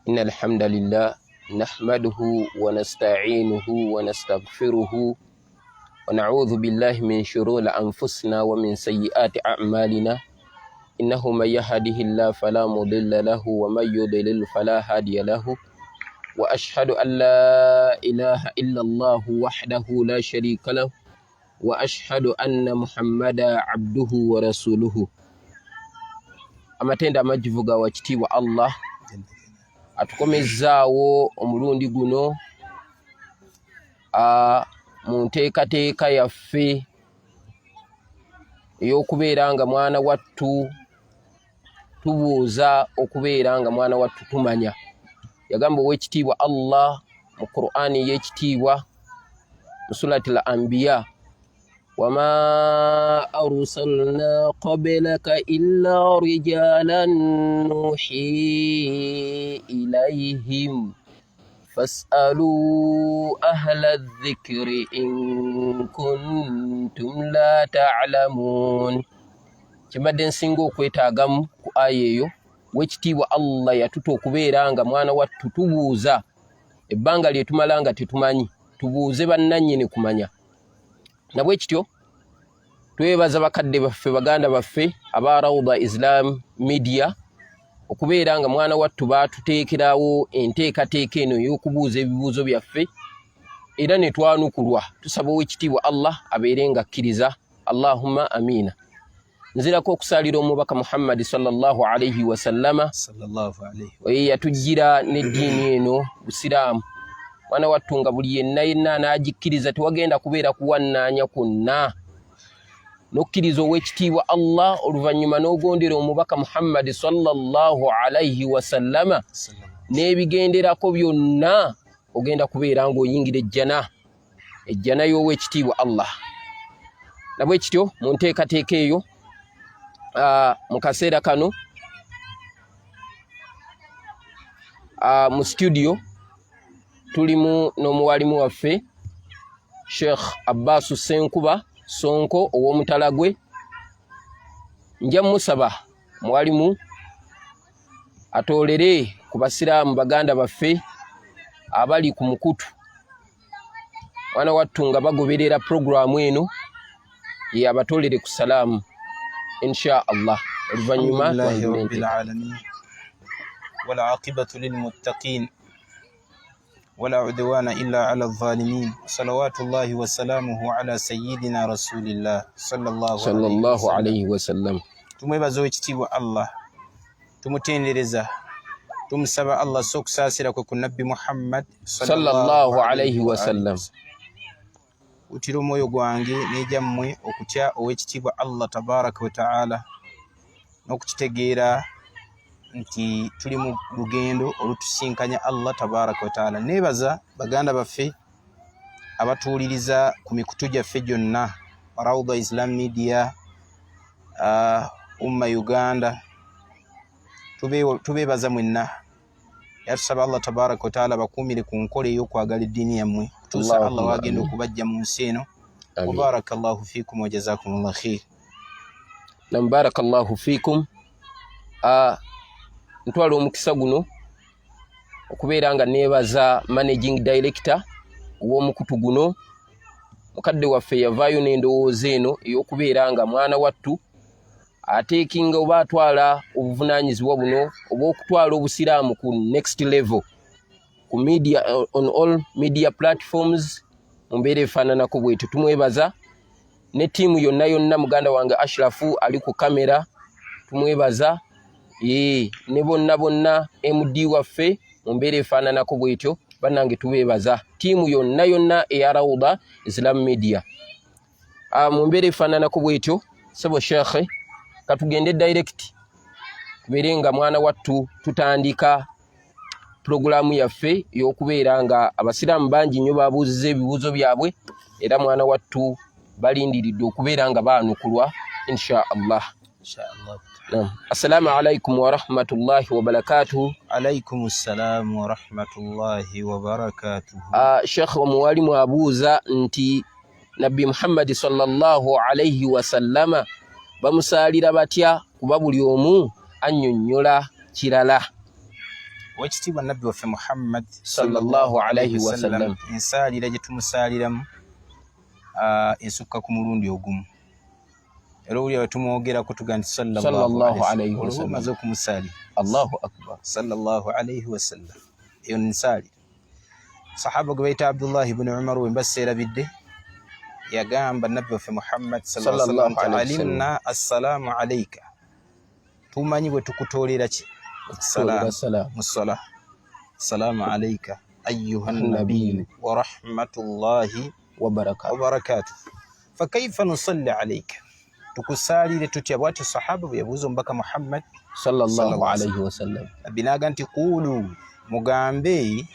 إن الحمد لله نحمده ونستعينه ونستغفره ونعوذ بالله من شرور أنفسنا ومن سيئات أعمالنا إنه من يهده الله فلا مضل له ومن يضلل فلا هادي له وأشهد أن لا إله إلا الله وحده لا شريك له وأشهد أن محمدا عبده ورسوله. Amatendo amajjuvu ga wakitiibwa Allah atukomezzaawo omulundi guno mu nteekateeka yaffe ey'okubeera nga mwana wattu tubuuza, okubeera nga mwana wattu tumanya. Yagamba ow'ekitiibwa Allah mu Qur'ani ey'ekitiibwa mu Surati Al Anbiya: wama arsalna qablaka illa rijalan nuhi ilayhim fasalu ahla dhikri in kuntum la ta'lamun. Kyembadde nsinga okwetaagamu ku aya eyo, wekitiibwa Allah yatuta okubeera nga mwana wattu tubuuza ebbanga lye tumala nga tetumanyi, tubuuze bannannyini kumanya. Nabwe kityo twebaza bakadde baffe, baganda baffe aba Rauda Islam Media, okubeera nga mwana wattu baatuteekerawo enteekateeka eno ey'okubuuza ebibuuzo byaffe era ne twanukulwa. Tusaba owekitiibwa Allah abeere nga akkiriza. Allahumma amiina. Nzirako okusaalira omubaka Muhammadi sallallahu alaihi wasallama, oyo yatujjira n'eddiini eno Busiraamu, mwana wattu nga buli yenna yenna anaagikkiriza tewagenda kubeera kuwannaanya kwonna. N'okkiriza ow'ekitiibwa Allah, oluvannyuma n'ogondera omubaka Muhammadi sallallahu alaihi wasallama n'ebigenderako byonna, ogenda kubeera ng'oyingira ejjana, ejjana y'ow'ekitiibwa Allah. Nabwe kityo mu nteekateeka eyo, mu kaseera kano mu studio tulimu n'omuwalimu waffe Sheikh Abbasu Ssenkuba Sonko ow'omutala gwe. Nja musaba mwalimu atoolere ku basiraamu baganda baffe abali ku mukutu, mwana wattu nga bagoberera puroguramu eno, ye abatoolere ku salaamu insha Allah. Oluvannyuma walaqibatu lilmuttaqin wala udwana illa ala dhalimin, salawatullahi wasalamuhu ala sayyidina rasulillah sallallahu alayhi wasallam. Tumwebaza owekitiibwa Allah, tumutendereza, tumusaba Allah so okusaasira kwe ku Nabbi Muhammad sallallahu alayhi wasallam. Utira omwoyo gwange n'egyammwe okutya owekitiibwa Allah tabaraka wa taala, n'okukitegeera nti tuli mu lugendo olutusinkanya Allah tabaraka wa taala. Neebaza baganda baffe abatuwuliriza ku mikutu gyaffe gyonna, Rauda Islam Media, Umma Uganda, tubeebaza mwenna era tusaba Allah tabaraka wataala bakuumire ku nkola ey'okwagala eddiini yammwe kutuusa Allah wagenda okubajja mu nsi eno. Wabaraka llahu fikum wajazakum llah khair. Nam, barakallahu fikum. Ntwala omukisa guno okubeera nga neebaza managing director ow'omukutu guno, mukadde waffe yavaayo n'endowooza eno ey'okubeera nga mwana wattu ateekinga oba atwala obuvunaanyizibwa buno obw'okutwala obusiraamu ku next level ku media, on all media platforms mu mbeera efaananako bwetyo. Tumwebaza ne ttiimu yonna yonna, muganda wange Ashrafu ali ku kamera tumwebaza, ne bonna bonna, MD waffe mu mbeera efaananako bwetyo. Bannange, tubeebaza ttiimu yonna yonna eya Rauda Islam Media mu mbeera efaananako bwetyo. Sebo shekhe, katugende direct tubeere nga mwana wattu tutandika pulogulaamu yaffe ey'okubeera nga abasiraamu bangi nnyo babuuziza ebibuuzo byabwe, era mwana wattu balindiridde okubeera nga baanukulwa insha Allah. Naam. Assalamu alaikum warahmatullahi wabarakatuhu. Alaikum ssalamu warahmatullahi wabarakatuhu. Shekh omuwalimu abuuza nti Nabbi Muhammadi sallallahu alaihi wasallama bamusaalira batya, kuba buli omu annyonnyola kirala? Owekitiibwa Nabbi waffe Muhammad sallallahu alaihi wasallam, ensaalira gye tumusaaliramu esukka ku mulundi ogumu, era owulira bwe tumwogerako tuga nti sallallahu alaihi wasallam, omaze okumusaalira. Allahu akbar, sallallahu alaihi wasallam, eyo nsaalira. Sahaba gwe bayita Abdullahi bni Umar, we mba seerabidde, yagamba Nabbi waffe Muhammad sallallahu alaihi wasallam, alimna assalaamu alaika, tumanyi bwe tukutoolera ki mu sala, salaamu alaika ayuha nabiyu wa rahmatullahi wa barakatuh, fakaifa nusalli alaika, tukusaalire tutya? Bwatyo sahaba bwe yabuuza omubaka Muhammad sallallahu alaihi wasallam. Nabbi naaga nti quulu, mugambe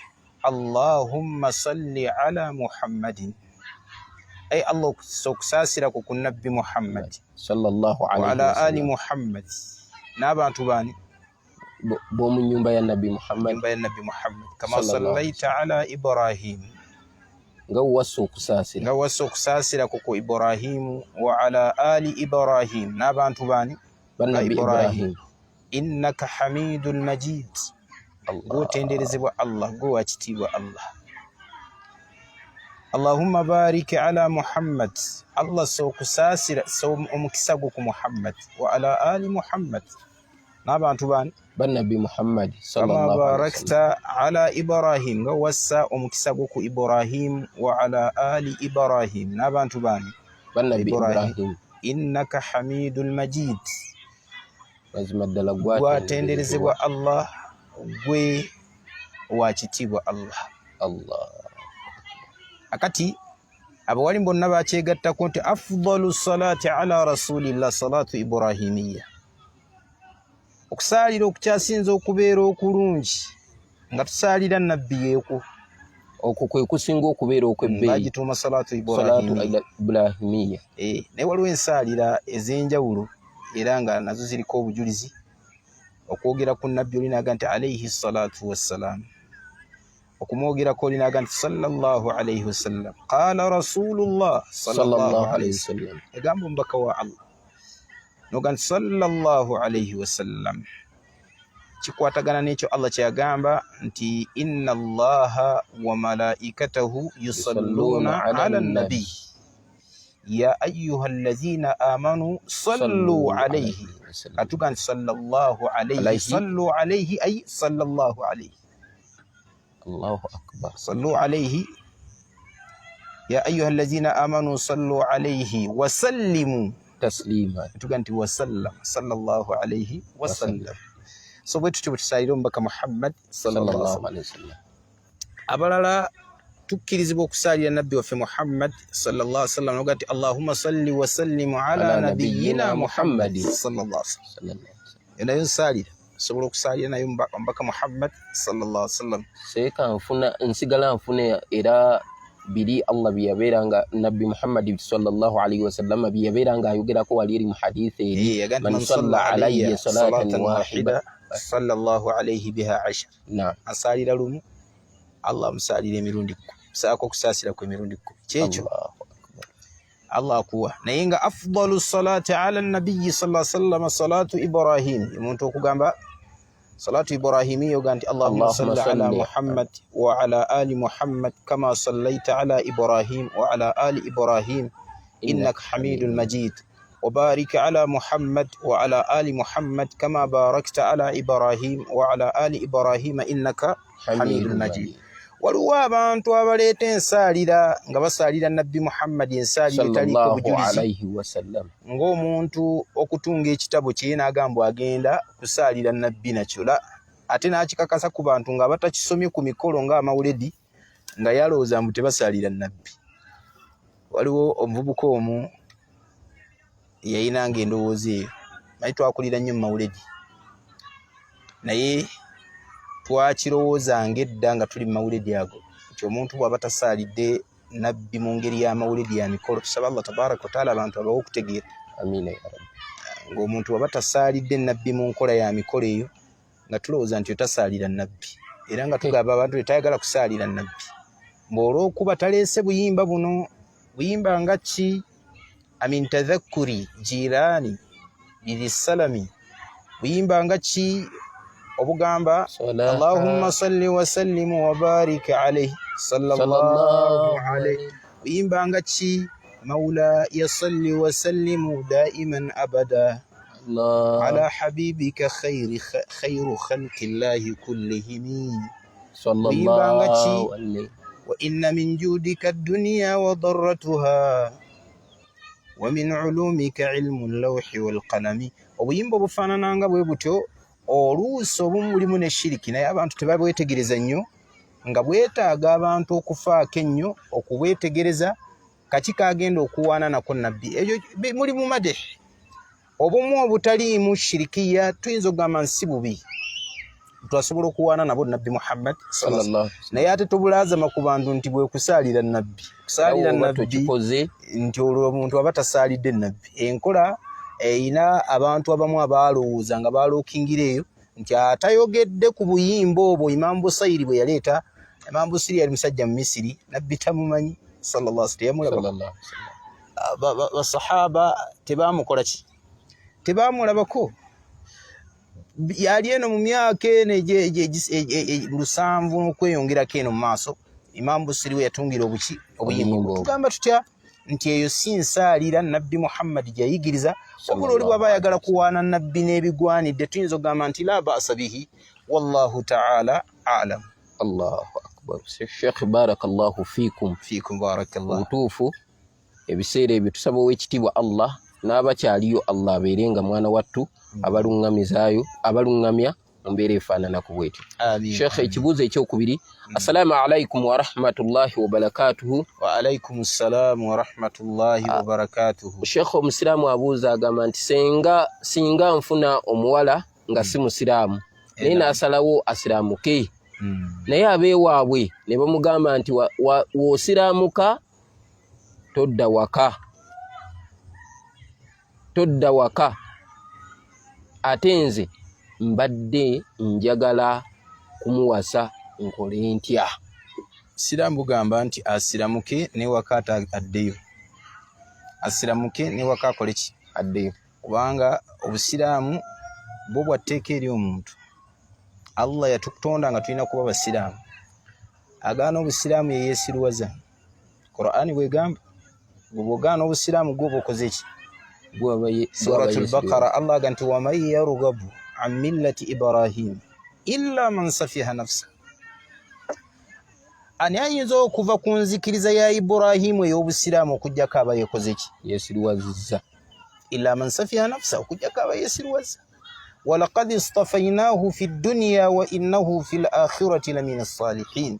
allahumma salli ala Muhammadin, ay Allah okusaasira ku Nabbi Muhammad sallallahu alaihi wa ala ali Muhammad, n'abantu baani b'omu nyumba ya Nabbi Muhammad, nyumba ya Nabbi Muhammad, kama sallaita ala Ibrahim, nga wassa okusaasira, nga wassa okusaasira ku Ibrahimu, wa ala ali Ibrahim, n'abantu baani ba Nabbi Ibrahim, innaka hamidul majid, gwotenderezebwa Allah, gwe wakitiibwa Allah. Allahumma barik ala Muhammad, Allah so okusaasira, so omukisa gwo ku Muhammad, wa ala ali Muhammad, n'abantu baani ba Nabbi Muhammad kama barakta ala Ibrahim, nga wassa omukisa gwo ku Ibrahim, wa ala ali Ibrahim, n'abantu baani ba Nabbi Ibrahim, innaka hamidul majid, mazima ddala gwatenderezebwa Allah, gwe wakitiibwa Allah. Allah. Akati abawali bonna bakyegattako nti afdalu salati ala rasulillah salatu ibrahimiya, okusaalira okukyasinza okubeera okulungi nga tusaalira Nabbi yeekwo, okwo kwe kusinga okubeera okw'ebbeeyi, bagituuma salatu ibrahimiya. Naye waliwo ensaalira ez'enjawulo era nga nazo ziriko obujulizi okwogera ku Nabbi olinaga nti alaihi salatu wassalam, okumwogerako olinaga nti sallallahu alaihi wasallam, qala rasulullah sallallahu alaihi wasallam, egamba omubaka wa Allah noga nti sallallahu alaihi wasallam. Kikwatagana n'ekyo Allah kyeyagamba nti inna allaha wa malaikatahu yusalluna ala nabi ya ayuha allazina amanu sallu alaihi, atuga nti sallallahu alaihi, sallu alaihi ay sallallahu alaihi. Allahu akbar, sallu alaihi ya ayuha allazina amanu sallu alaihi wa sallimu taslima, tuga nti wasallam sallallahu alaihi wasallam. So bwe tutyo bwe tusaalira omubaka Muhammad sallallahu alaihi wasallam. Abalala tukkirizibwa okusaalira Nabbi waffe Muhammad sallallahu alaihi wasallam, noga nti allahumma salli wa sallim ala nabiyyina Muhammad sallallahu alaihi wasallam. Nayo nsaalira, osobola okusaalira nayo omubaka Muhammad sallallahu alaihi wasallam. Seeka nfuna nsigala nfuna era biri Allah byeyabeeranga Nabbi Muhammad sallallahu alaihi wasallam byeyabeeranga ayogerako wali eri mu hadithi eri, man salla alayya salatan wahida sallallahu alaihi biha ashar. Naam, asaalira lumu Allah amusaalira emirundi kkumi, saako okusaasira ku emirundi kkumi. Kyekyo Allah akuwa. Naye nga afdalu salati ala nabiyyi sallallahu alaihi wasallam salatu Ibrahim, omuntu okugamba salatu ibrahimiya oga nti allahumma salli ala Muhammad wa ala ali Muhammad kama sallaita ala Ibrahim wa ala ali Ibrahim innaka hamidul majid wa barik ala Muhammad wa ala ali Muhammad kama barakta ala Ibrahim wa ala ali Ibrahim innaka hamidul majid. Waliwo abantu abaleeta ensaalira nga basaalira Nabbi Muhammad ensaalira etaliiko bujulizi, ng'omuntu okutunga ekitabo kye n'agamba agenda kusaalira Nabbi nakyo, ate n'akikakasa ku bantu nga batakisomye ku mikolo ng'amawuledi, nga yalowooza mbu tebasaalira Nabbi. Waliwo omuvubuka omu yayinanga endowooza eyo, naye twakulira nnyo mu mawuledi, naye twakirowoozanga edda nga tuli mu mawuledi ago nti omuntu bw'aba tasaalidde Nabbi mu ngeri y'amawuledi ya mikolo, tusaba Allah tabaraka wa taala abantu abawe okutegeera. Amiina ya Rabbi. Ng'omuntu bw'aba tasaalidde Nabbi mu nkola ya mikolo eyo, nga tulowooza nti otasaalira Nabbi, era nga tugamba abantu tayagala kusaalira Nabbi ng'olw'okuba taleese buyimba buno, buyimba nga ki amin tadhakkuri jirani bidhisalami, buyimba nga ki Obugamba allahumma salli wasallim wabarik alaihi sallallahu alaihi. Buyimba nga ki? Maula yasalli wasallimu daiman abada ala habibika khairu khalqi llahi kullihimi. Buyimba nga ki? Wa inna min judika dunya wa darratuha wa min ulumika ilmu llawhi walqalami. Obuyimba obufaanana nga bwe butyo oluusi obumu mulimu ne shiriki, naye abantu tebabwetegereza nnyo, nga bwetaaga abantu okufaako ennyo okubwetegereza kaki kagenda okuwaana nako nabbi. Ebyo muli mu madeh obumu obutaliimu shirikiya, tuyinza okugamba nsi bubi twasobola okuwaana nabo nabbi Muhammad, naye ate tobulaazama ku bantu nti bwekusaalira nabbi, kusaalira nabbi nti olwo omuntu aba tasaalidde nabbi. Enkola erina abantu abamu abaalowooza nga baalookingira eyo nti atayogedde ku buyimba obwo Imam Busayiri bwe yaleeta. Imam Busayiri yali musajja mu Misiri, nabbi tamumanyi sallallahu alaihi wasallam, yamulaba. Basahaba tebamukola ki, tebamulabako. Yali eno mu myaka eno 7 n'okweyongerako eno mu maaso, Imam Busiri we yatungira obuki obuyimba. Tugamba tutya nti eyo si nsaalira nabbi Muhammad gyeyayigiriza, wabula oli bw'aba ayagala kuwaana nabbi n'ebigwanidde tuyinza okugamba nti la ba'sa bihi, wallahu ta'ala a'lam. Allahu akbar. Sheikh, barakallahu fikum. Fikum barakallahu. Obutuufu ebiseera ebyo tusaba ow'ekitiibwa Allah n'abakyaliyo Allah abeere nga mwana wattu abaluŋŋamizaayo, abaluŋŋamya mu mbeera efaanana ku bwetyo. Sheikh, ekibuuzo ekyokubiri. Assalamu alaikum warahmatullahi wabarakatuhu. Wa alaikum ssalam warahmatullahi wabarakatuhu. Sheikh, omusiraamu abuuza agamba nti singa nfuna omuwala nga si musiraamu naye n'asalawo asiraamuke, naye abeewaabwe ne bamugamba nti w'osiraamuka todda waka, todda waka, ate nze mbadde njagala kumuwasa, nkole ntya? Siraamu bugamba nti asiramuke newaka ate addeyo, asiramuke newaka akole ki? Addeyo. Kubanga obusiraamu bwo bwa tteeka eri omuntu. Allah yatutonda nga tulina kuba basiraamu. Agaana obusiraamu ye yeesiruwaza. Qur'ani bwegamba bw'ogaana obusiraamu gwe oba okoze ki? Suratul Baqara Allah aga nti waman yarghabu an millati Ibrahim illa man safiha nafsa. Ani ayinza okuva ku nzikiriza ya Ibrahimu ey'obusiraamu okuggyako aba yeekoze ki? Yeesiruwazza. Illa man safiha nafsa, okuggyako aba yeesiruwazza. Walaqad istafainahu fi dunya wa innahu fi lakhirati lamina salihin.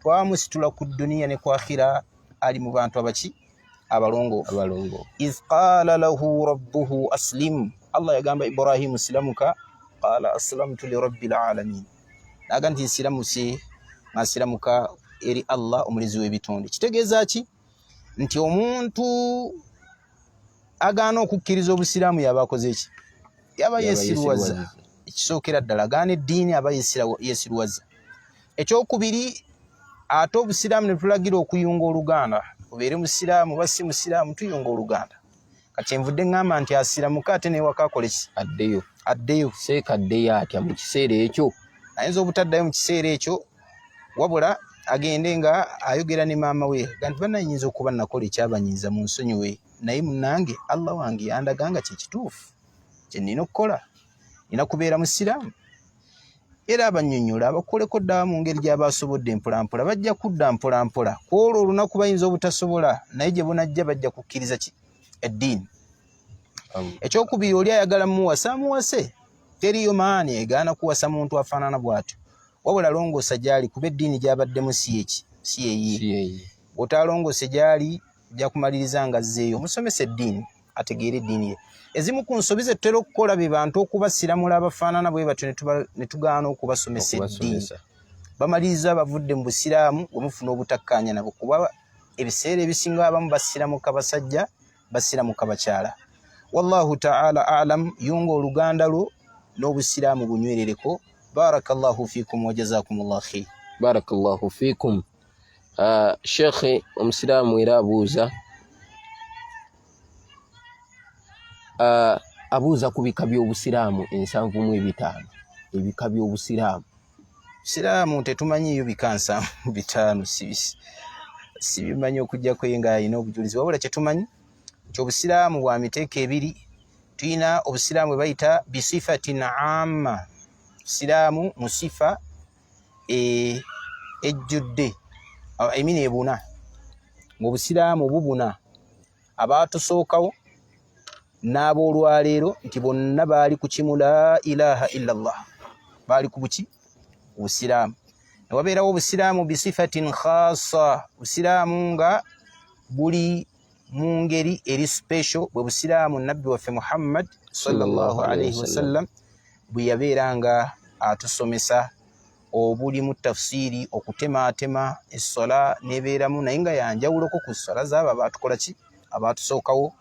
Twamusitula ku duniya ne ku akhira, ali mu bantu abaki? Abalongoofu. Iz qala lahu rabbuhu aslim, Allah yagamba Ibrahimu silamuka, qala aslamtu li rabbil alamin, naga nti nsiramuse, nasiramuka eri Allah omulezi w'ebitonde. Kitegeeza ki? Nti omuntu agaana okukkiriza obusiraamu yaba akoze ki? Yaba yeesiruwaza. Ekisookera ddala agaana eddiini aba yeesiruwaza. Ekyokubiri, ate obusiraamu ne tulagira okuyunga oluganda, obeere musiraamu oba si musiraamu, tuyunga oluganda. Kati envudde ŋŋamba nti asiramuka ate newaka akole ki? Addeyo. Addeyo. Seeka addeyo atya mu kiseera ekyo? Ayinza obutaddayo mu kiseera ekyo, wabula agende nga ayogera ne maama we ga nti bannayinza okuba nakola ekyabanyiiza mu nsonyiwe, naye munnange Allah wange yandaga nga kye kituufu kye nnina okukola, nnina kubeera musiraamu. Era abannyonnyola abakoleko ddala mu ngeri gy'aba asobodde mpolampola, bajja kudda mpolampola. Ku olwo olunaku bayinza obutasobola, naye gye bunajja bajja kukkiriza ki? Eddiini. Ekyokubiri, oli ayagala muwasa amuwase, teriyo maani egaana kuwasa muntu afaanana bw'atyo, wabula longoosa gy'ali, kuba eddiini gy'abaddemu si eki, si eyiye. Bw'otaalongoose gy'ali ojja kumaliriza nga azzeeyo. Omusomesa eddiini ategeere eddiini ye. Ezimu ku nsobi ze tutera okukola be bantu okubasiramula abafaanana bwe batyo ne tugaana okubasomesa eddiini. Bamaliriza bavudde mu busiraamu, bwe mufuna obutakkaanya nabo, kuba ebiseera ebisinga abamu basiramuka basajja, basiramuka bakyala. Wallahu ta'ala a'lam. Yunga oluganda lwo n'obusiraamu bunywerereko. Barakallahu fikum wa jazakumullahu khair. Barakallahu fikum. Sheikh, omusiraamu era abuuza abuuza ku bika by'obusiraamu 75. Ebika by'obusiraamu. Siraamu tetumanyiiyo bika 75, sibimanyi okuggyako ye nga alina obujulizi. Wabula kyetumanyi nti obusiraamu bwa miteeko ebiri. Tulina obusiraamu bwe bayita bisifatin amma, siraamu mu sifa ejjudde emina ebuna, ng'obusiraamu bubuna abaatusookawo n'aboolwaleero nti bonna baali ku kimu, la ilaha illa llah, baali ku buki? Busiraamu. Ne wabeerawo obusiraamu bisifatin khasa, busiraamu nga buli mu ngeri eri special, bwe busiraamu nabbi waffe Muhammad sallallahu alaihi wasallam bwe yabeera nga atusomesa, obulimu tafsiiri, okutemaatema essola nebeeramu, naye nga yanjawuloko ku ssola zaabo abaatukola ki? Abaatusookawo.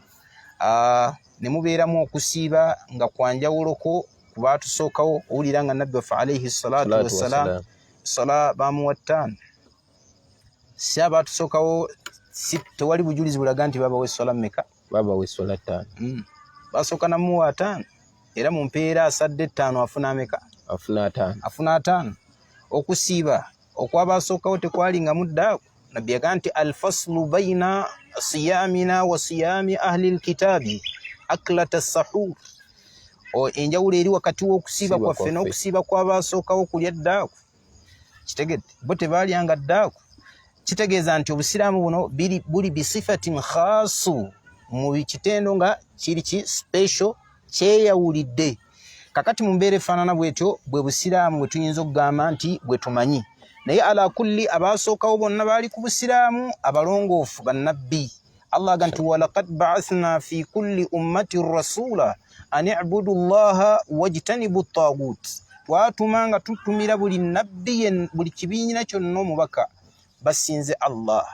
Ne mubeeramu okusiiba nga kwanjawuloko ku baatusookawo. Owulira nga nabbi waffe alaihi salatu wassalam sala bamuwa ttaano, si abaatusookawo, si tewali bujulizi bulaga nti babawa essola mmeka. Babawa essola ttaano. Basooka namuwa ataano, era mu mpeera asadde ettaano afuna ameka? Afuna ataano. Afuna ataano. Okusiiba okwabasookawo tekwali nga muddaaku. Nabbi yagaa nti alfaslu baina siyamina wa siyami ahli lkitaabi aklata sahur, enjawulo eri wakati w'okusiiba kwaffe n'okusiiba kwabasookawo kulya ddaaku. Kitegedde? Bo tebaalyanga ddaaku. Kitegeeza nti obusiraamu buno buli bisifatin khasu, mu kitendo nga kiri ki special, kyeyawulidde. Kakati mu mbeera efaanana bwetyo bwe busiraamu bwe tuyinza okugamba nti bwe tumanyi. Naye ala kulli, abaasookawo bonna baali ku busiraamu abalongoofu bannabbi. Allah aga nti walaqad baathna fi kulli ummati rasula an ibudu llaha wajtanibu tagut. Twatuma nga tutumira buli nabbi, buli kibiina kyonna omubaka, basinze Allah,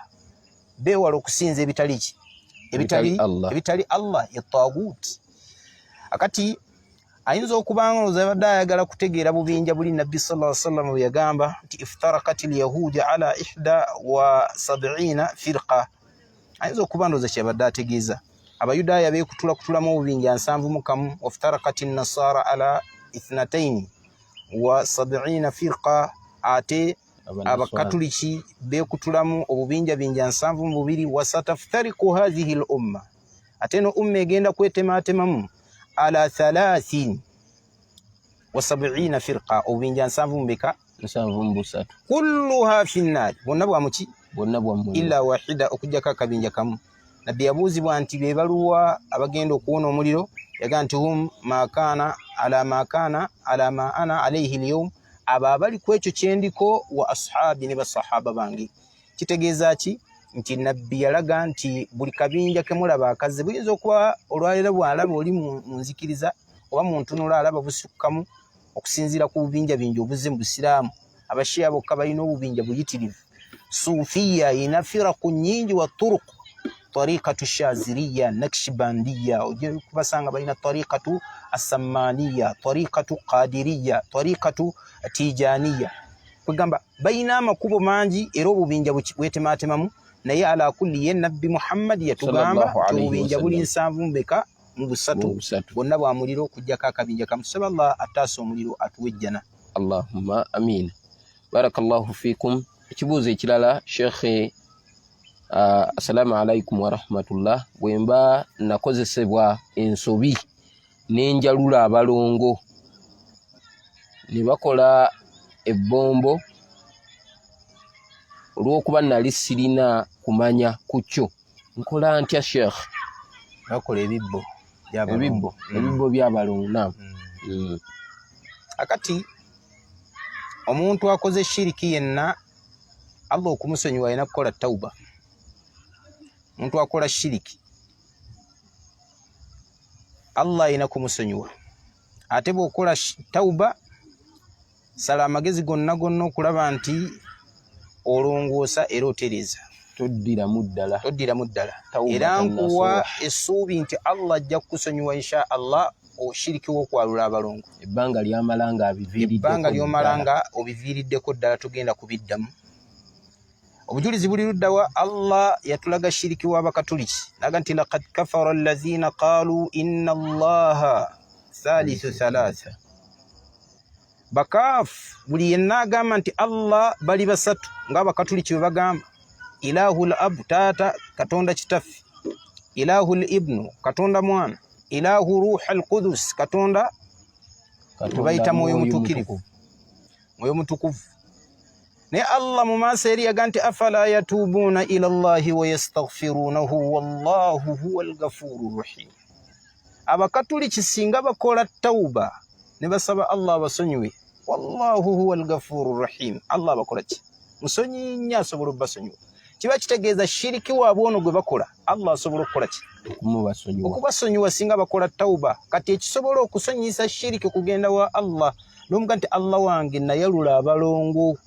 beewala okusinza ebitali ki? Ebitali Allah, ye tagut. Akati ayinza okuba nga olowooza yabadde ayagala kutegeera bubinja buli nabbi sallallahu alaihi wasallam bwe yagamba nti iftarakat lyahudi ala 71 firqa. Ayinza okuba ndowooza kyeyabadde ategeeza abayudaaya beekutulakutulamu obubinja 71, waftarakat nasara ala 72 firqa, ate abakatuliki beekutulamu obubinja binja 72. Wasataftariku hathihi l umma, ate no umma egenda kwetematemamu ala 73 firqa, obubinja nsanvu mubeka? 73. Kulluha fi nnaari, bwonna bwamuki? Bwonna bwamu. Illa wahida, okugjako akabinja kamu. Nabbi yabuuzibwa nti be baluwa abagenda okuwona omuliro? Yagaa nti hum makana ala makana ala ma ana alaihi lyaum, abo abali ku ekyo kyendiko wa ashabi, ne basahaba bange. Kitegeeza ki? Nti nabbi yalaga nti buli kabinja kemulaba akazze buyinza okuba olwaleero bwalaba oli mu nzikiriza oba mu ntunula alaba busukkamu okusinziira ku bubinja bingi obuzze mu busiraamu. Abashiya bokka balina obubinja buyitirivu. Sufiya ina firaku nyingi wa turuq, tariqatu shaziriya, nakshibandiya, ojja kubasanga balina tariqatu asamaniya, tariqatu qadiriya, tariqatu tijaniya. Kwegamba balina amakubo mangi era obubinja bwetematemamu. Naye ala kulli, ye nabbi Muhammadi yatugamba nti obubinja buli nsanvu mubeka? Mu busatu, bwonna bwa muliro okugjako akabinja kamu. Tusaba Allah ataasa omuliro, atuwe ejjana. Allahumma amin, barakallahu fikum. Ekibuuzo ekirala, shekhe, assalamu alaikum warahmatullah. Bwemba nakozesebwa ensobi nenjalula abalongo ne bakola ebbombo olw'okuba nali sirina kumanya ku kyo, nkola ntya, sheekh? Bakola ebibbo. Ebibbo, ebibbo byabalongo, nam. Akati omuntu akoze shiriki yenna, Allah okumusonyiwa alina kukola tauba. Omuntu akola shiriki, Allah alina kumusonyiwa. Ate bw'okola tauba, sala amagezi gonna gonna okulaba nti olongoosa era otereeza. Toddiramu ddala. Toddiramu ddala. Era nkuwa essuubi nti Allah ajja kukusonyiwa insha Allah oshiriki w'okwalula abalongo. Ebbanga lyamala nga ebbanga lyomala nga obiviiriddeko ddala, tugenda kubiddamu. Obujulizi buli luddawa? Allah yatulaga shiriki w'abakatuliki naga nti laqad kafara allazina qalu inna allaha thalithu thalatha. Bakaafu buli yenna agamba nti Allah bali basatu ng'Abakatuliki bwe bagamba, ilahu l abu, taata Katonda kitaffe, ilahu l ibnu, Katonda mwana, ilahu ruha al qudus, Katonda tubayita mwoyo mutukirivu, mwoyo mutukuvu. Naye Allah mu maaso eri yaga nti afala yatuubuuna ila llahi wayastaghfirunahu wallahu huwa alghafuru rahim. Abakatuliki singa bakola tauba ne basaba Allah abasonyiwe, wallahu huwa alghafuru rahim, Allah abakola ki? Musonyi nnyo, asobola okubasonyiwa. Kiba kitegeeza shiriki waabwe ono gwe bakola, Allah asobola okukola ki? Okubasonyiwa singa bakola tauba. Kati ekisobola okusonyiyisa shiriki kugenda wa Allah nomuga nti Allah wange, nayalula abalongo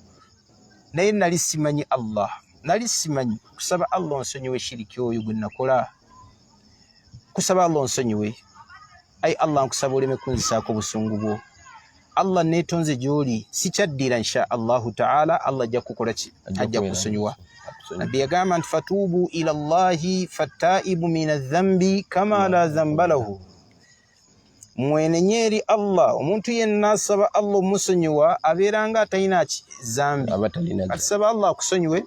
naye nali simanyi Allah, nali simanyi. Kusaba Allah onsonyiwe shiriki oyo gwe nakola, kusaba Allah onsonyiwe. Ai Allah, nkusaba oleme kunzisaako busungu bwo. Allah, neetonze gy'oli, sikyaddira. Insha Allahu taala Allah ajja kukola ki? Ajja kusonyiwa. Nabbi yagamba nti fatuubu ila llahi fataibu min adhambi kama la dhamba lahu. Mwenenye eri Allah. Omuntu yenna asaba Allah omusonyiwa abeera nga atalina ki? Zambi. Atusaba Allah akusonyiwe,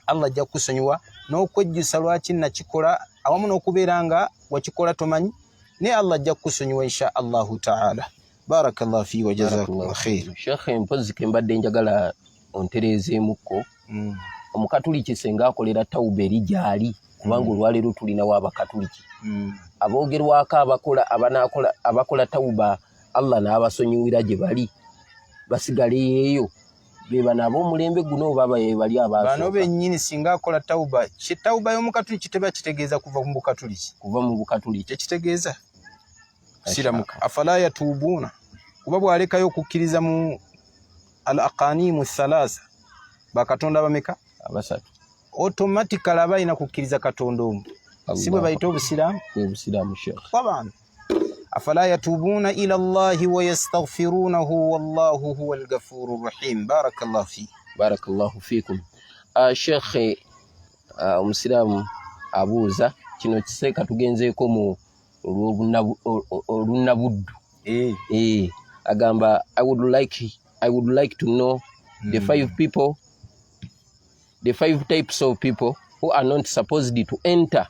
Allah ajja kukusonyiwa n'okwejjusa lwaki nakikola, awamu n'okubeera nga wakikola tomanyi, naye Allah ajja kukusonyiwa insha Allahu taala. Barakallahu fi wa jazakumullah khair. Shekhe, mpozi ke mbadde njagala ontereezeemukko. Omukatuliki senga akolera tawuba eri gyali, kubanga olwaleero tulinawo Abakatuliki aboogerwako abakola, abanakola, abakola tawuba Allah n'abasonyiwira gye bali basigaleyo, be bano ab'omulembe guno oba be bali Bano abasooka? bennyini singa akola tawuba. Tawuba y'omukatuliki teba kitegeeza kuva mu bukatuliki. Kuva mu bukatuliki. Tekitegeeza siramuka. Afala yatuubuuna, kuba bw'alekayo okukkiriza mu al aqanimu thalatha, bakatonda bameka? Abasatu. Automatically aba alina kukkiriza Katonda omu, si bwe bayita Obusiraamu? Bwe Busiraamu, Sheikh. Taban, afala yatuubuuna ila llahi wayastaghfirunahu wallahu huwa alghafuru rahim. Barakallahu fi. Barakallahu fikum. Shekhe, omusiraamu abuuza kino kiseeka tugenzeeko mu olunnabuddu. Eh, agamba, I would like to know the five people, the five types of people who are not supposed to enter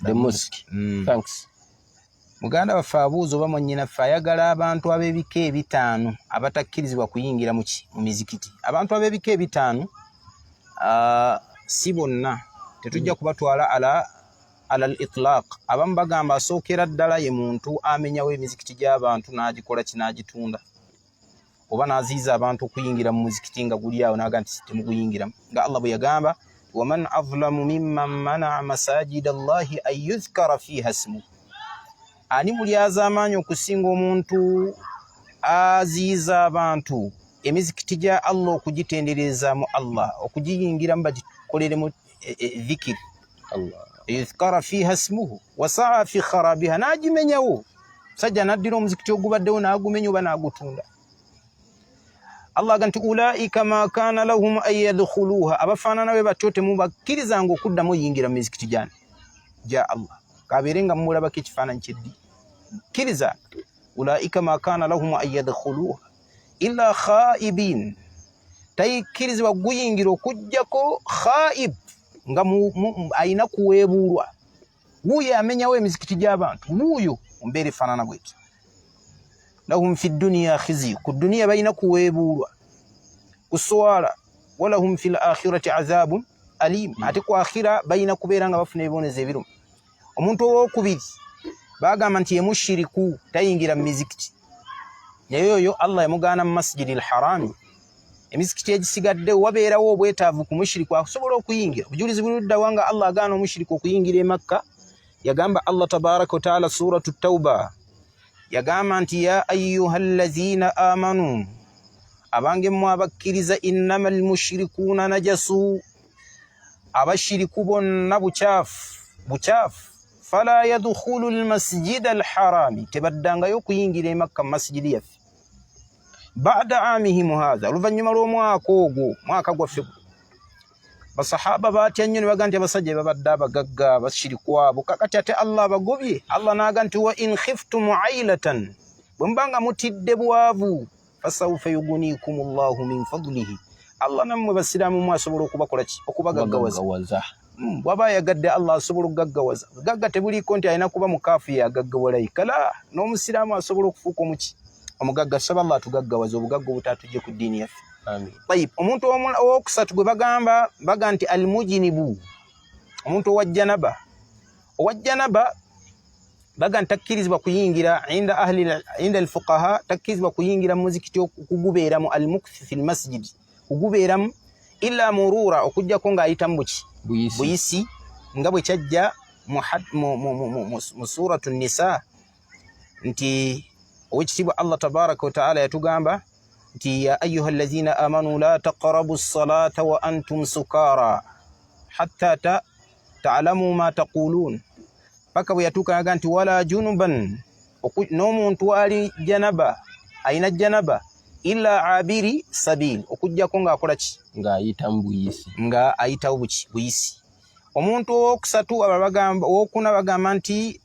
the mosque. Thanks. Muganda waffe abuuza oba mwannyinaffe ayagala abantu ab'ebika ebitaano abatakkirizibwa kuyingira muki? Mu mizikiti. Abantu ab'ebika ebitaano, si bonna, tetujja kubatwala ala al itlaq. Abamu bagamba asookera ddala ye muntu amenyawo emizikiti gy'abantu n'agikola ki? N'agitunda, oba n'aziyiza abantu okuyingira mu muzikiti nga guli awo n'aga nti temuguyingiramu, nga Allah bwe yagamba, waman azlamu mimman manaa masajida llahi an yudhkara fiha smu. Ani mulyazaamaanyi okusinga omuntu aziyiza abantu emizikiti gya Allah okugitenderezaamu Allah, okugiyingiramu bagikoleremu dhikiri? Allah. Yudhkara fiha smuhu wasaa fi kharabiha, n'agimenyawo. Musajja n'addira omuzikiti ogubaddewo n'agumenya oba n'agutunda. Allah aga nti ulaika ma kana lahum an yadkhuluha, abafaanana bwe batyo temubakkirizanga okuddamu oyingira mu mizikiti gyani? Gya Allah, kabeere nga mumulabako ekifaananyi kyeddi kkiriza. Ulaika ma kana lahum an yadkhuluha illa khaibin, tayikkirizibwa guyingira okugjako khaib, nga ayina kuweebuulwa. Wuuyo amenyawo emizikiti gy'abantu, wuuyo mu mbeera efaanana bwetyo. Lahum fi duniya khizi, ku duniya balina kuweebuulwa, kuswala. Walahum fi lakhirati azabun alim, ate ku akhira balina kubeera nga bafuna ebibonezo ebiruma. Omuntu owokubiri bagamba nti ye mushiriku, tayingira mu mizikiti. Naye oyo Allah yamugaana mu Masjidi lharami. Emizikiti egisigaddewo wabeerawo obwetaavu ku mushiriku akusobola okuyingira. Obujulizi buli luddawa nga Allah agaana omushiriku okuyingira e Makka? Yagamba Allah tabaraka wataala, Suratu Tauba, yagamba nti ya ayuha allazina amanu, abange mmwe abakkiriza, innama almushrikuuna najasu, abashiriku bonna bukyafu, bukyafu, fala yadkhulu lmasjida alharami, tebaddangayo okuyingira e Makka mu masjidi yaffe, bada amihim hatha, oluvannyuma lw'omwaka ogwo, mwaka gwaffe. Basahaba batya nnyo ne baga nti abasajja babadde abagagga bashiriku abo, kakati ate Allah abagobye. Allah n'aga nti wa in khiftum ailatan, bwe muba nga mutidde bwavu. Fasaufa yugunikum llahu min fadlihi, Allah nammwe basiraamu mu asobola okubakola ki? Okubagaggawaza. Bwaba ayagadde Allah asobola okugaggawaza. Gagga tebuliiko nti alina kuba mukaafu yeagaggawalayi kala, n'omusiraamu asobola okufuuka omuki? Omugagga. Saba Allah atugaggawaza obugagga obutatujje ku ddiini yaffe. Tayib, omuntu owokusatu gwe bagamba, baga nti almujinibu, omuntu owa janaba. Owa janaba baga nti takkirizibwa kuyingira inda ahli, inda alfuqaha, takkirizibwa kuyingira mu muzikiti okugubeeramu, almukthi fi lmasjidi, kugubeeramu illa murura, okugjako ng'ayitamu buki? Buyisi, nga bwe kyajja mu suratu Nisa nti owekitiibwa Allah tabaraka wataala yatugamba nti ya ayuha allazina amanu la taqrabu ssalata wa antum sukara hatta ta'lamu ma taqulun, paka bwe yatuuka yaga nti wala junuban, n'omuntu ali janaba, alina janaba, illa abiri sabil, okugjako ng'akola ki? Ng'ayitamu buyisi. Nga ayitawo buki? Buyisi. Omuntu owokusatu abagamba, owokuna bagamba nti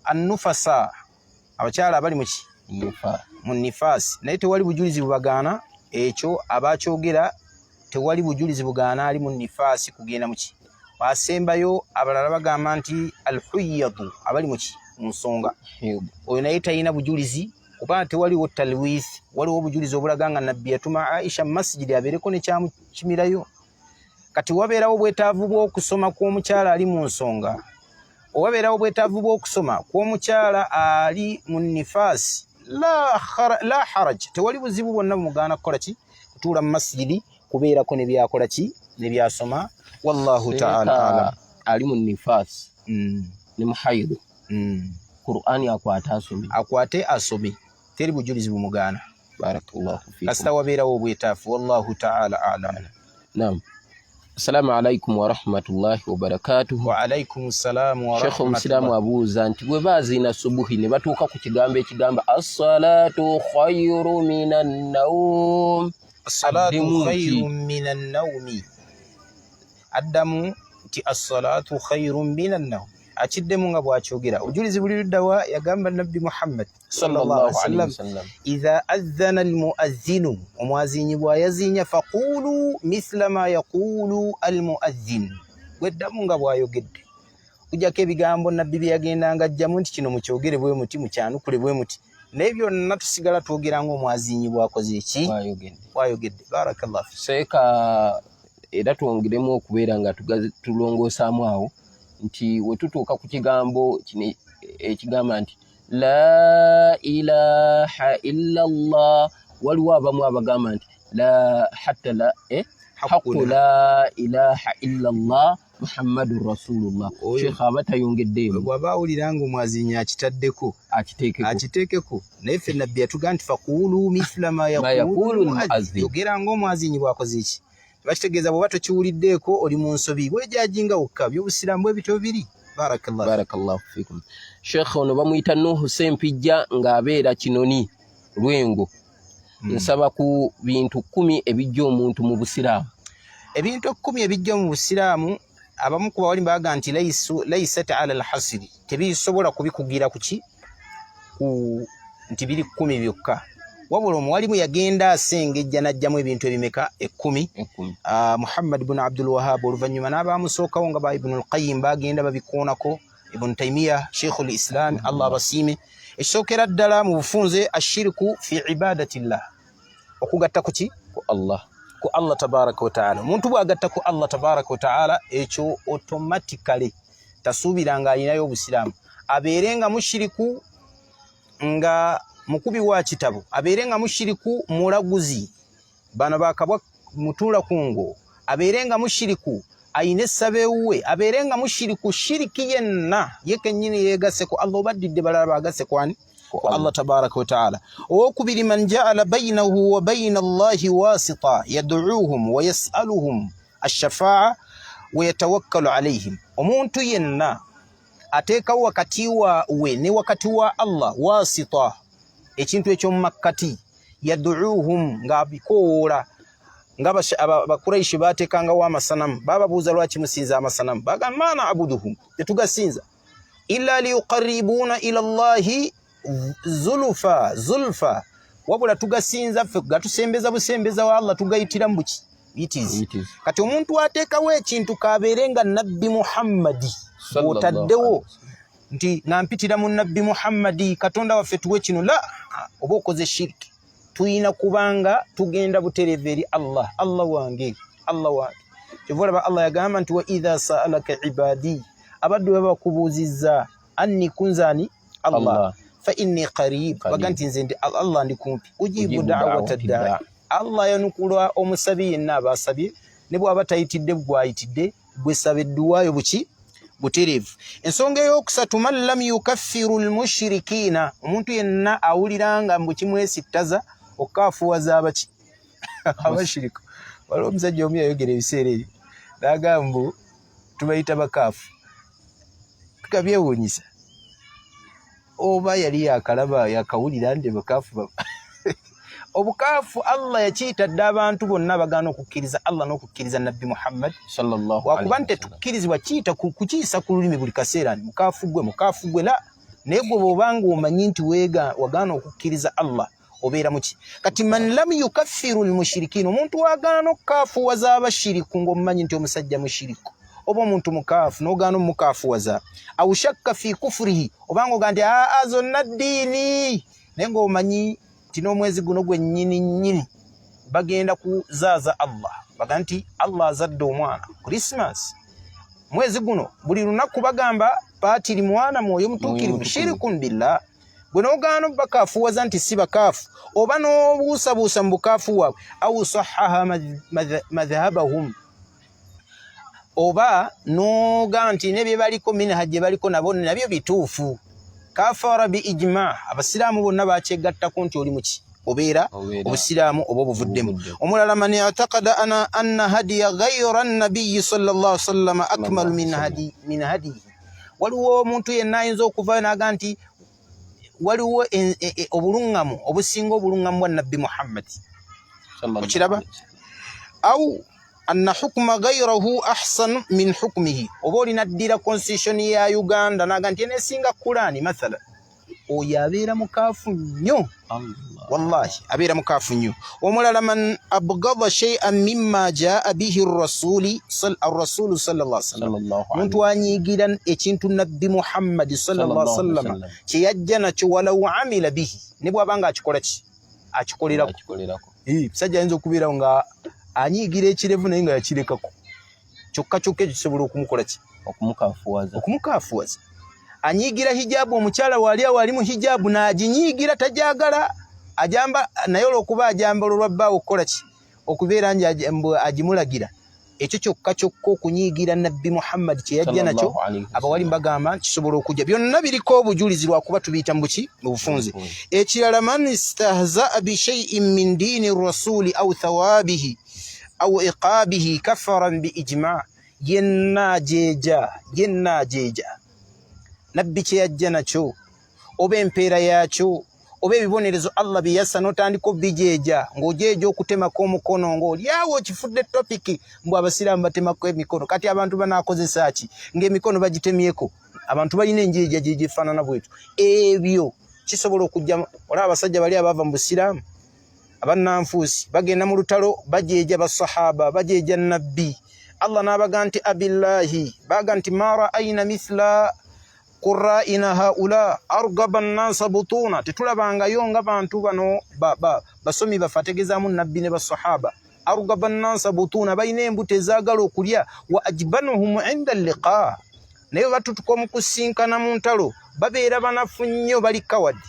annufasa, abakyala abali muki? Mu nifaasi, naye tewali bujulizi bubagaana ekyo. Abakyogera tewali bujulizi bugaana ali mu nifaasi kugenda muki. Asembayo, abalala bagamba nti alhuyadu, abali muki? Mu nsonga. Oyo naye talina bujulizi kuba tewaliwo talwith. Waliwo obujulizi obulaga nga Nabbi yatuma Aisha mu masijidi abeereko nekyamukimirayo. Kati wabeerawo obwetaavu bw'okusoma kw'omukyala ali mu nsonga, owabeerawo obwetaavu bw'okusoma kw'omukyala ali mu nifaasi, la haraj, tewali buzibu bwonna bumugaana kukola ki? Kutuula mu masijidi kubeerako ne byakola ki? Ne byasoma. Wallahu taala alam. Ali mu nifaasi ne muhaidu, Qur'ani akwate asome? Akwate asome, teri bujulizi bumugaana. Barakallahu fikum. Kasita wabeerawo obwetaafu. Wallahu taala alam. Naam, assalamu alaikum warahmatullahi wabarakatuhu. Waalaikum ssalamu. Shekhe, omusiraamu abuuza nti bwe baziina subuhi ne batuuka ku kigambo ekigamba assalatu khairu minan naum, assalatu khairu minan naumi, addamu nti assalatu khairu minan naum, akiddemu nga bw'akyogera. Obujulizi buli luddawa? Yagamba Nabbi Muhammad sallallahu alaihi wasallam, idha adhana almuadhinu, omwazinyi bw'ayazinya, faqulu mithla ma yaqulu almuadhin, gweddamu nga bw'ayogedde, kujjako ebigambo Nabbi bye yagendanga ajjamu nti kino mukyogere bwe muti, mukyanukule bwe muti, naye byonna tusigala twogera ng'omwazinyi bw'akoze eki? Bw'ayogedde. Barakallahu. Seeka, era twongeremu okubeera nga tulongoosaamu awo nti wetutuuka ku kigambo kino ekigamba nti la ilaha illa llah, waliwo abamu abagamba nti la hatta la haqu la ilaha illa llah Muhammadun rasulullah. Sheekh, aba tayongeddeemu? Bw'aba awulira nga omwazinyi akitaddeko, akiteekeko. Akiteekeko, naye ffe Nabbi yatugaa nti faqulu mithla ma yaqulu muadhin, yogera nga omwazinyi bw'akoze eki. Bakitegeeza bw'oba tokiwuliddeeko oli mu nsobi, weejajinga wokka. Byobusiraamu bwe bityo biri. Barakallahu. Barakallahu fikum. Sheekh, ono bamuyita Nuhu Sempijja ng'abeera Kinoni, Lwengo. Nsaba ku bintu 10 ebijja omuntu mu busiraamu. Ebintu 10 ebijja mu busiraamu, abamu ku bawali baga nti laisat ala alhasiri, tebisobola kubikugira kuki ku nti biri 10 byokka, wabula omuwalimu yagenda asengejja n'ajjamu ebintu ebimeka? 10. Muhammad bun Abdul Wahab, oluvannyuma n'abamusookawo nga ba Ibnu Lqayim bagenda babikoonako, Ibnu Taimiya, Sheikhu Lislam, Allah abasiime. Ekisookera ddala mu bufunze, ashiriku fi ibadatillah, okugatta kuki? Ku Allah. Ku Allah tabaraka wataala. Omuntu bw'agatta ku Allah tabaraka wataala, ekyo automatically tasuubira nga alinayo obusiraamu, abeere nga mushiriku, nga mukubi wa kitabo, abeere nga mushiriku mulaguzi, bano bakabwa mutuula kungo, abeere nga mushiriku ayina essaba ewuwe, abeere nga mushiriku shiriki yenna ye kennyini yeegasse ku Allah, obaddidde balala bagasse kwani? Ku Allah tabaraka wataala. Owokubiri, man jaala bainahu wa baina Allahi wasita yaduuhum wa yasaluhum ashafaa wa yatawakkalu alaihim, omuntu yenna ateekawo wakati wa we ne wakati wa Allah wasita, ekintu eky'omu makkati, yaduuhum, ng'abikowoola, nga Abakuraishi bateekangawo amasanamu, bababuuza lwaki musinza amasanamu, bagamba ma nabuduhum, tetugasinza illa liyuqaribuna ila Llahi zulufa zulfa. Wabula tugasinza ffe, gatusembeza busembeza wa Allah, tugayitira mu buki buyitizi. Kati omuntu ateekawo ekintu kabeere nga Nabbi Muhammadi otaddewo nti nga mpitira mu Nabbi Muhammadi, Katonda waffe tuwe kino, la, oba okoze shiriki. Tuyina kubanga tugenda butereevu eri Allah. Allah wange, Allah wange. Kyova olaba Allah yagamba nti wa idha saalaka ibadi, abaddu baba bakubuuzizza anni kunzani Allah, fa inni qarib, baga nti nze ndi Allah, ndi kumpi, ujibu da'wata da'i. Allah yanukula omusabi yenna aba asabye, ne bw'aba tayitidde gwayitidde, gwe saba edduwaayo buki butereevu. Ensonga ey'okusatu, man lam yukaffiru lmushirikiina, omuntu yenna awulira nga mbu kimwesittaza okukaafuwaza abaki abashiriku. Waliwo omusajja omu yayogera ebiseera ebyo n'agamba mbu tubayita bakaafu, tukabyewuunyisa oba yali yakalaba yakawulira nti bakaafu. Obukaafu Allah yakiyita dda abantu bonna abagaana okukkiriza Allah n'okukkiriza Nabbi Muhammad, wakuba nti tetukkirizibwa kiyita kukiyisa ku lulimi buli kaseera nti mukaafu gwe, mukaafu gwe, la. Naye gwe bw'obanga omanyi nti wagaana okukkiriza Allah, obeera muki? Kati man lam yukaffiru lmushirikiina, omuntu wagaana okukaafuwaza abashiriku, ng'omumanyi nti omusajja mushiriku oba omuntu mukaafu n'ogaana omukaafuwaza, au shakka fi kufurihi, obanga ogaa nti aa zonna ddiini, naye ng'omanyi nti n'omwezi guno gwennyini nnyini bagenda kuzaaza Allah, baga nti Allah azadde omwana, Christmas mwezi guno buli lunaku bagamba paatiri mwana mwoyo mutuukirivu, shirikun billah. Gwe n'ogaana obakaafuwaza nti si bakaafu, oba n'obuusabuusa mu bukaafu bwabwe, au sahaha madhhabahum, oba n'ogaa nti ne bye baliko minhaj gye baliko nabo nabyo bituufu, kafara bi ijma, abasiraamu bonna bakyegattako nti oli muki obeera obusiraamu oba obuvuddemu. Omulala, man i'taqada anna hadiya ghayra nabiyi sallallahu sallama akmalu min hadihi. Waliwo omuntu yenna ayinza okuvayo n'aga nti waliwo obuluŋŋamu obusinga obuluŋŋamu bwa Nabbi Muhammadi, okiraba? Au anna hukma ghayrahu ahsan min hukmihi, oba olina ddira constitution ya Uganda naga nti enesinga Kurani mathala, oyo abeera mukaafu nnyo, wallahi abeera mukaafu nnyo. Omulala, man abgada shay'an mimma jaa bihi rasuli arrasulu sallallahu alaihi wasallam, muntu anyiigira ekintu Nabbi Muhammadi sallallahu alaihi wasallam kye yajja nakyo, walau amila bihi, ne bw'aba nga akikola ki akikolerako. Musajja ayinza okubeerawo nga anyiigira ekirevu naye nga yakirekako, kyokka kyokka ekyo kisobola okumukola ki? Okumukafuwaza. Okumukafuwaza. Anyiigira hijabu, omukyala wali awo ali mu hijabu n'aginyiigira, tajagala ajamba, naye olwokuba ajambala olwa bbaawe okukola ki okubeera nti agimulagira, ekyo kyokka kyokka okunyiigira Nabbi Muhammad kye yajja nakyo, abawali mbagamba kisobola okujja. Byonna biriko obujulizi, lwakuba tubiyita mu buki mu bufunze. Ekirala, man istahzaa bishaiin min diini rasuli au thawabihi au iqabihi kafaran bi ijma, yenna ajeeja, yenna ajeeja Nabbi kye yajja nakyo, oba empeera yaakyo, oba ebibonerezo Allah bye yassa, n'otandika obijeeja, ng'ojeeja okutemako omukono, ng'olyawo okifudde topiki mbu abasiraamu batemako emikono. Kati abantu banaakozesa ki ng'emikono bagitemyeko? Abantu balina enjeeja gyegifaanana bwetyo. Ebyo kisobola okujja. Olaba abasajja bali abaava mu busiraamu abannanfuusi bagenda mu lutalo, bajeeja basahaba, bajeeja Nabbi. Allah n'abaga nti abillahi, baga nti ma ra'ayna mithla qurra'ina haula argaba nnasa butuna, tetulabangayo nga bantu bano basomi baffe, ategezaamu Nabbi ne basahaba, argaba nnasa butuna, balina embuto ezaagala okulya, wa ajbanuhum inda liqa, naye batutuka omukusinkana mu ntalo babeera banafu nnyo, bali kawadi.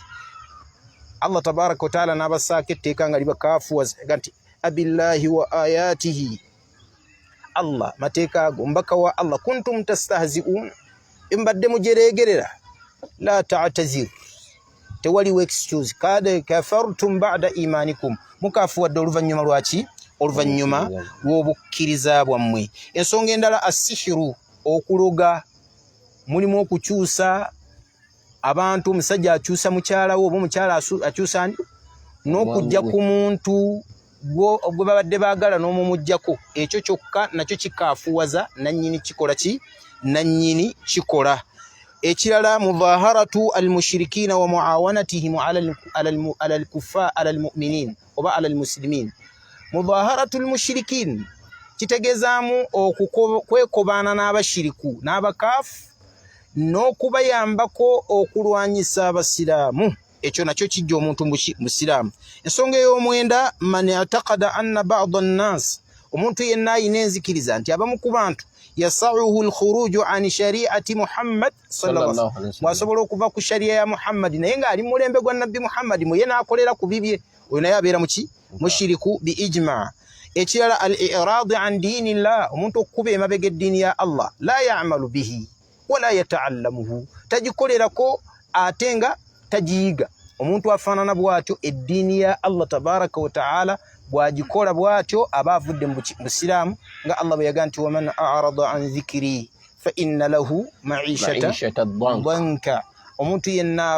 Allah tabaraka wataala n'abasaako etteeka nga libakafuwaza nti abillahi wa ayatihi, Allah mateeka ago, omubaka wa Allah, kuntum tastahzi'un, mbadde mujereegerera, la ta'tazir, tewaliwo excuse, kad kafartum ba'da imanikum, mukafuwadde oluvannyuma lwaki? Oluvannyuma lw'obukkiriza bwammwe. Ensonga endala, assihiru, okuloga, mulimu okukyusa abantu, omusajja akyusa mukyala we oba omukyala akyusa ani, n'okujja ku muntu gwe babadde baagala n'omumuggyako, ekyo kyokka nakyo kikaafuwaza nannyini kikola ki nannyini kikola. Ekirala, mudaharatu almushirikina wa muawanatihim ala alkuffar, ala almuminin oba ala almuslimin. Mudaharatu almushirikin kitegeezaamu okwekobaana n'abashiriku n'abakaafu n'okubayambako okulwanyisa abasiraamu. Ekyo nakyo kijja omuntu musiraamu. Ensonga ey'omwenda, man i'taqada anna ba'da nnas, omuntu yenna ayina enzikiriza nti abamu ku bantu yasauhu lkhuruju an shariati Muhammad, mwasobola okuva ku sharia ya Muhammadi, naye ng'ali mu mulembe gwa Nabbi Muhammadi, muye n'akolera ku bibye, oyo naye abeera muki? Mushiriku bi ijma. Ekirala, al iradi an diini llah, omuntu okukuba emabega eddiini ya Allah, la yamalu bihi wala yataallamuhu, tagikolerako ate nga tagiyiga. Omuntu afaanana bw'atyo, eddiini ya Allah tabaraka wataala bw'agikola bw'atyo, aba avudde mu busiraamu, nga Allah bwe yaga nti waman arada an dhikiri fa inna lahu maishata danka. Omuntu yenna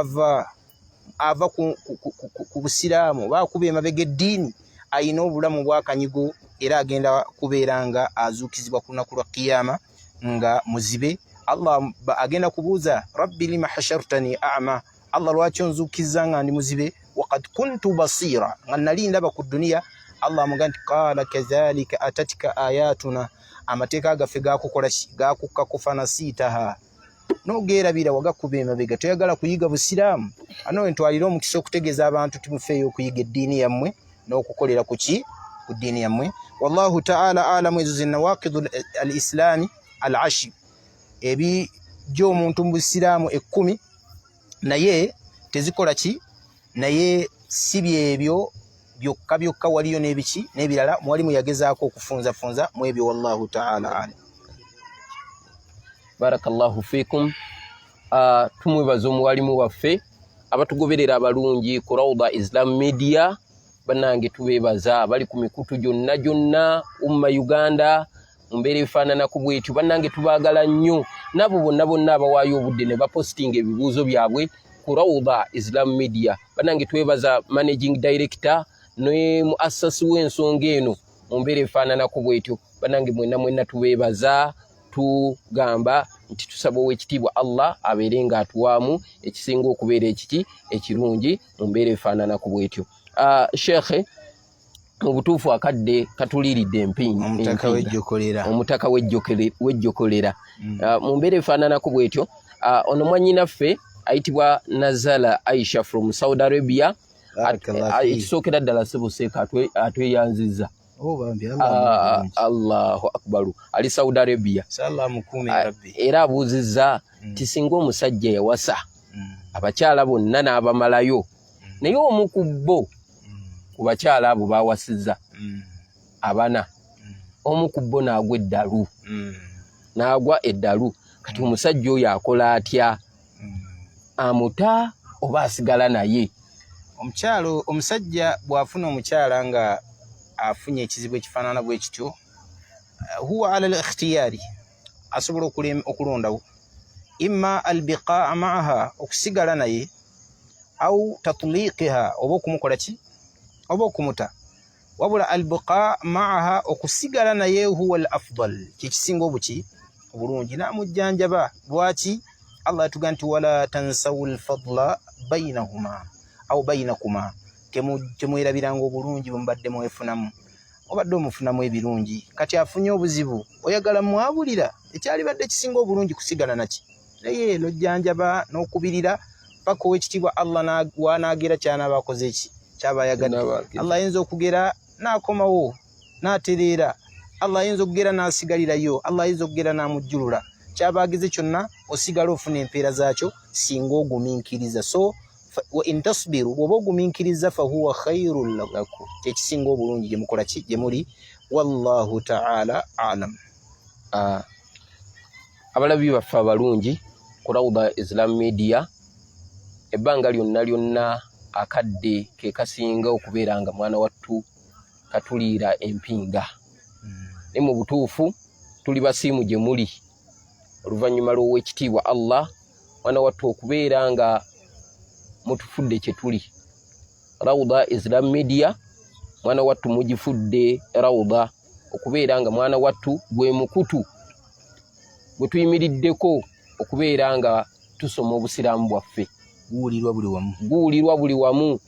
ava ku busiraamu oba akuba emabega eddiini, ayina obulamu bwakanyigo, era agenda kubeera nga azuukizibwa ku lunaku lwa Kiyama nga muzibe. Allah agenda kubuuza, rabbi lima hashartani ama, Allah lwaki onzuukizza nga ndi muzibe, wakad kuntu basira, nga nali ndaba ku duniya. Allah amuga nti qala kadhalika atatika ayatuna, amateeka gaffe gakukola ki? Gakukkako, fanasiitaha, nogeerabira, wagakuba emabega, toyagala kuyiga busiraamu. Ano wentwalira omukisa okutegeeza abantu timufeeyo okuyiga eddiini yammwe n'okukolera ku ki? Ku ddiini yammwe. Wallahu taala alamu. Ezo ze nawakidu al islami al ashir, ebijja omuntu mu busiraamu 10, naye tezikola ki? Naye si byebyo byokka byokka, waliyo n'ebiki n'ebirala mwalimu yagezaako okufunzafunza mu ebyo. Wallahu taala alam. Barakallahu fikum. Tumwebaza omuwalimu waffe, abatugoberera abalungi ku Rauda Islam Media. Bannange, tubeebaza bali ku mikutu gyonna gyonna, Umma Uganda, mu mbeera efaananako bwetyo. Bannange, tubaagala nnyo nabo bonna bonna abawaayo obudde ne bapositinga ebibuuzo byabwe ku Rauda Islam Media. Bannange, twebaza managing director ne muassasi w'ensonga eno mu mbeera efaananako bwetyo. Bannange, mwenna mwenna tubeebaza, tugamba nti tusaba owekitiibwa Allah abeere ng'atuwaamu ekisinga okubeera ekiki ekirungi mu mbeera efaananako bwetyo. Shekhe, mu butuufu akadde katuliiridde empinga, omutaka w'ejjokolera mu mbeera efaananako bwetyo. Ono mwannyinaffe ayitibwa Nazala Aisha from Saudi Arabia. Ekisookera ddala, sebo seeka, atweyanzizza. Oh, Allahu akbaru, ali Saudi Arabia era abuuzizza ti singa omusajja yawasa abakyala bonna n'abamalayo, naye omu ku bo, ku bakyala abo bawasizza abana, omu ku bo n'agwa eddalu, n'agwa eddalu, kati omusajja oyo akola atya? Amuta oba asigala naye? Omukyalo, omusajja bw'afuna omukyala nga afunye ekizibu ekifaanana bwe kityo, huwa ala al ikhtiyari, asobola okulondawo imma albiqaa maaha, okusigala naye, au tatliqiha, oba okumukola ki? Oba okumuta. Wabula albiqa maaha, okusigala naye, huwa al afdal, kyekisinga obuki? Obulungi, namujjanjaba. Lwaki? Allah yatuga nti wala tansawu lfadla bainahuma au bainakuma, temwerabiranga obulungi bwemubadde mwefunamu. Obadde omufunamu ebirungi, kati afunye obuzibu, oyagala mwabulira. Ekyalibadde kisinga obulungi kusigala naki? Naye nojjanjaba n'okubirira paka owekitiibwa Allah wanagera kyanaaba akoze eki kyaba ayagadde. Allah ayinza okugera n'akomawo n'atereera, Allah ayinza okugera n'asigalirayo, Allah ayinza okugera n'amujjulula. Kyaba ageze kyonna, osigala ofuna empeera zaakyo singa ogumiikiriza. So wa in tasbiru, bw'oba ogumiikiriza, fahuwa khairun lakum, kyekisinga obulungi gye mukola ki? Gye muli. Wallahu taala alam. Abalabi baffe abalungi ku Rauda Islam Media, ebbanga lyonna lyonna akadde ke kasinga okubeera nga mwana wattu katuliira empinga, naye mu butuufu tuli basiimu gye muli oluvannyuma lw'owekitiibwa Allah, mwana wattu, okubeera nga mutufudde kye tuli. Rauda Islam Media, mwana wattu, mugifudde rauda okubeera nga mwana wattu gwe mukutu gwe tuyimiriddeko okubeera nga Tusoma obusiraamu bwaffe. Guwulirwa buli wamu. Guwulirwa buli wamu.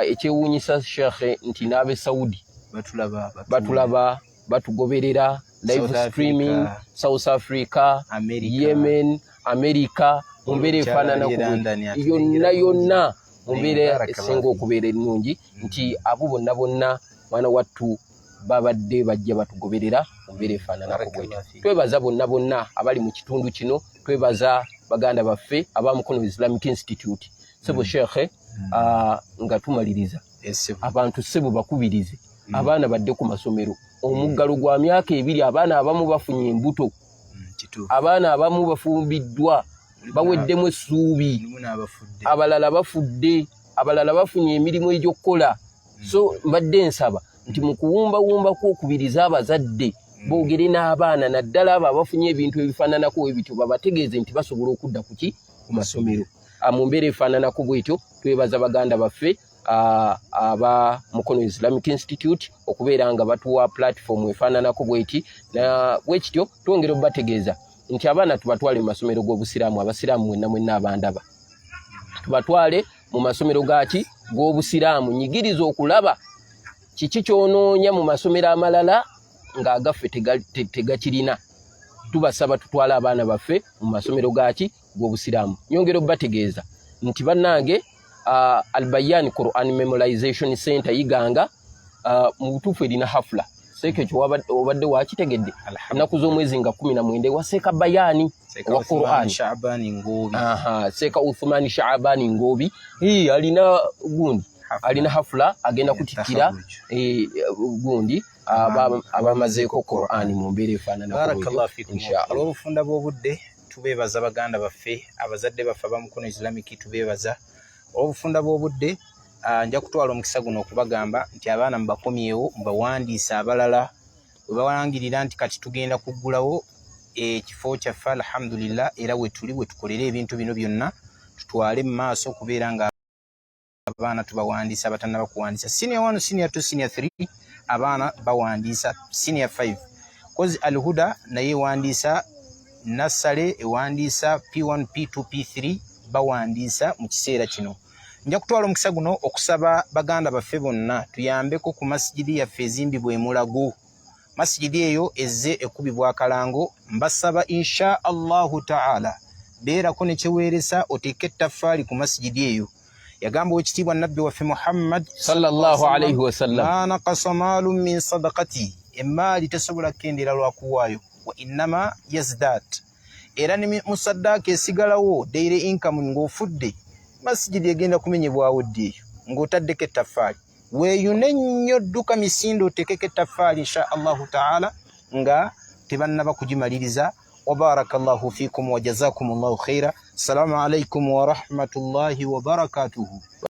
Ekyewuunyisa shekhe nti n'abe Saudi batulaba, batulaba, batugoberera live South streaming. Africa, South Africa, America, Yemen, America, mu mbeera Omukyala efaanana ali e ku London yonna atulengera yonna, mu Naye mbeera barakallahu esinga okubeera ennungi, nti abo bonna bonna, mwana wattu, babadde bajja batugoberera mu mbeera efaananako bwetyo. Barakallahu fiik. Twebaza bonna bonna abali mu kitundu kino. Twebaza baganda baffe aba Mukono Islamic Institute. Sebo shekhe, nga tumaliriza, Ese abantu sebo bakubirize abaana badde ku masomero. Omuggalo gwa myaka 2, abaana abamu bafunye embuto, Kituufu. abaana abamu bafumbiddwa, baweddemu essuubi. Mulimu n'abafudde. Abalala bafudde, abalala bafunye emirimu egy'okukola. So mbadde nsaba nti mu kuwumbawumbako okubiriza abazadde boogere n'abaana, naddala abo abafunye ebintu ebifaananako ebityo, babategeeze nti basobola okudda kuki ku masomero. Mu mbeera efaananako bwetyo, twebaza baganda baffe aba Mukono Islamic Institute okubeera nga batuwa platform efaananako bweti. Na bwekityo twongera okubategeeza nti abaana tubatwale mu masomero g'obusiraamu. Abasiraamu mwenna mwenna abandaba, tubatwale mu masomero gaki g'obusiraamu. Nyigiriza okulaba kiki kyonoonya mu masomero amalala ng'agaffe tegakirina. Tubasaba tutwale abaana baffe mu masomero gaki g'obusiraamu. Nyongera okubategeeza nti bannange, Albayan Quran Memorization Center Iganga, mu butuufu erina hafula seeka. Ekyo obadde wakitegedde? Ennaku z'omwezi nga 19 wa Seeka Bayaani Seeka wa Uthman Quran. Shabani Ngobi. Aha, Seeka Uthmani Shaabani Ngobi. Hii, alina gundi, alina hafula, agenda kutikkira Takharuj. Gundi abamazeeko Qur'ani mu mbeera efaananako Barakallahu fikum. Inshallah. Olw'obufunda bw'obudde, tubeebaza baganda baffe, abazadde baffe aba Mukono Islamic, tubeebaza olw'obufunda bw'obudde. Nja kutwala omukisa guno okubagamba nti abaana mubakomyewo, mubawandiise. Abalala bwe bawangirira nti kati tugenda kuggulawo ekifo kyaffe, alhamdulillah, era wetuli wetukolera ebintu bino byonna, tutwale mu maaso okubeera nga abaana tubawandiisa. Abatannaba kuwandiisa senior 1, senior 2, senior 3, abaana bawandiisa senior 5 kozi. Alhuda naye ewandiisa, nursery ewandiisa P1, P2, P3 bawandiisa mu kiseera kino. Nja kutwala omukisa guno okusaba baganda baffe bonna tuyambeko ku masigidi yaffe ezimbibwa emulago. Masigidi eyo ezze ekubibwa akalango. Mbasaba, insha Allahu taala, beerako ne kyeweeresa oteeke ettaffaali ku masigidi eyo. Yagamba owekitiibwa Nabbi waffe Muhammad sallallahu alaihi wasallam, ma naqasa maalun min sadaqati, emaali tesobola kukendeera lwakuwaayo, wa innama yazdat. Era ne musaddaaka esigalawo, daily income. Ng'ofudde, masigidi egenda kumenyebwawo ddi eyo ng'otaddeko ettaffaali? Weeyune nnyo, dduka misinde oteekeko ettaffaali, insha Allahu taala, nga tebannaba kugimaliriza. Wabaraka llahu fikum wa jazakum llahu khaira. Assalamu alaikum warahmatullahi wabarakatuhu.